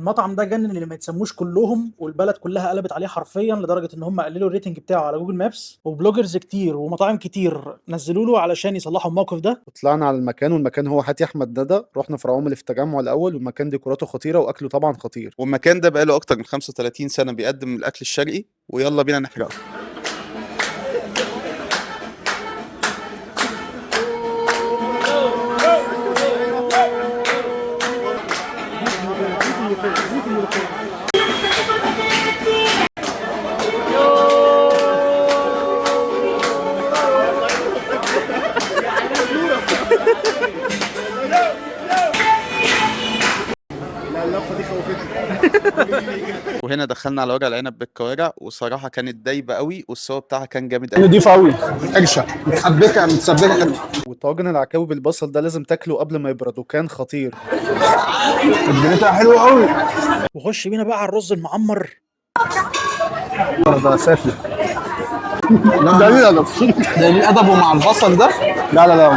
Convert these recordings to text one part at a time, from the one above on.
المطعم ده جنن اللي ما يتسموش كلهم، والبلد كلها قلبت عليه حرفيا، لدرجة ان هم قللوا ال rating بتاعه على Google Maps، و bloggers كتير ومطاعم كتير نزلوا له علشان يصلحوا الموقف ده. وطلعنا على المكان، والمكان هو حاتي احمد ندى. رحنا فرعهم اللي في التجمع الاول، والمكان ديكوراته خطيرة واكله طبعا خطير. والمكان ده بقاله اكتر من 35 سنة بيقدم الاكل الشرقي، ويلا بينا نحرقه. لا اللفة دي خوفتني. وهنا دخلنا على ورق العنب بالكوارع، وصراحة كانت دايبه قوي، والسوا بتاعها كان جامد قوي. نضيفه قوي، قرشه متحبكه متسبكه حلو. وطاجن العكاوي بالبصل ده لازم تاكله قبل ما يبرد، وكان خطير. تتبيلتها حلوة قوي. وخش بينا بقى على الرز المعمر. ده سافل، ده قليل ادب، ده قليل ادبه مع البصل ده. لا لا لا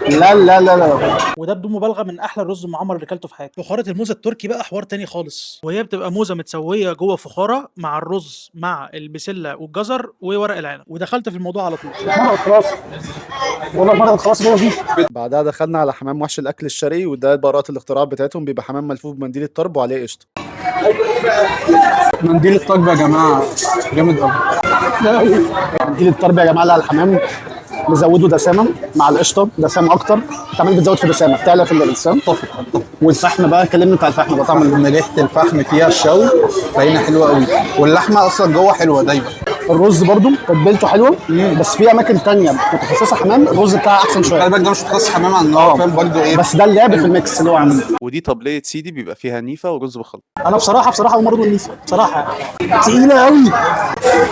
لا لا لا لا. وده بدون مبالغه من احلى الرز المعمر اللي اكلته في حياتي. فخاره الموزه التركي بقى حوار تاني خالص، وهي بتبقى موزة متسويه جوه فخاره مع الرز مع البسله والجزر وورق العنب. ودخلت في الموضوع على طول. مرة خلاص والله، مرة خلاص جوه دي. بعدها دخلنا على حمام وحش الاكل الشرقي، وده براءة الاختراع بتاعتهم، بيبقى حمام ملفوف بمنديل الطرب وعليه قشطه. منديل الطرب يا جماعة جامد قوي. منديل الطرب يا جماعة على الحمام مزوده دسامه مع القشطه، دسامه اكتر. انت عمال بتزود في دسامه، بتعلى في الدسام. والفحم بقى، كلمني بتاع الفحم بقى. طعم ريحه الفحم فيها الشوي باينة حلوة قوي، واللحمة اصلا جوه حلوة دايما. الرز برضو تتبيلته حلوة، بس في اماكن تانية متخصصة حمام الرز بتاعها احسن شوية. خلي بالك ده مش متخصص حمام على النار، فاهم برضو ايه؟ بس ده اللعب في ال mix اللي هو عامله. ودي طبليه سيدي بيبقى فيها نيفه ورز بخلطه. انا بصراحة اول مرة ادوق النيفه بصراحة، تقيلة قوي.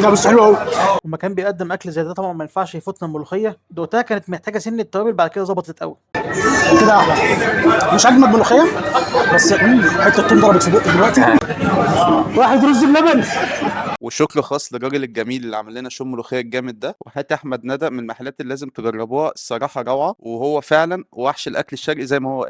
لا بس حلوة قوي. ومكان بيقدم اكل زي ده طبعا ما ينفعش يفوتنا. الملوخية دقتها كانت محتاجه سن التوابل، بعد كده ظبطت قوي. كده احلى، مش اجمد ملوخية بس حتة التوم ضربت في بقي دلوقتي. واحد رز بلبن. وشكر خاص للراجل الجميل اللي عمل لنا شو الملوخية الجامد ده. وحاتي احمد ندى من المحلات اللي لازم تجربوها، الصراحة روعه، وهو فعلا وحش الاكل الشرقي زي ما هو قال.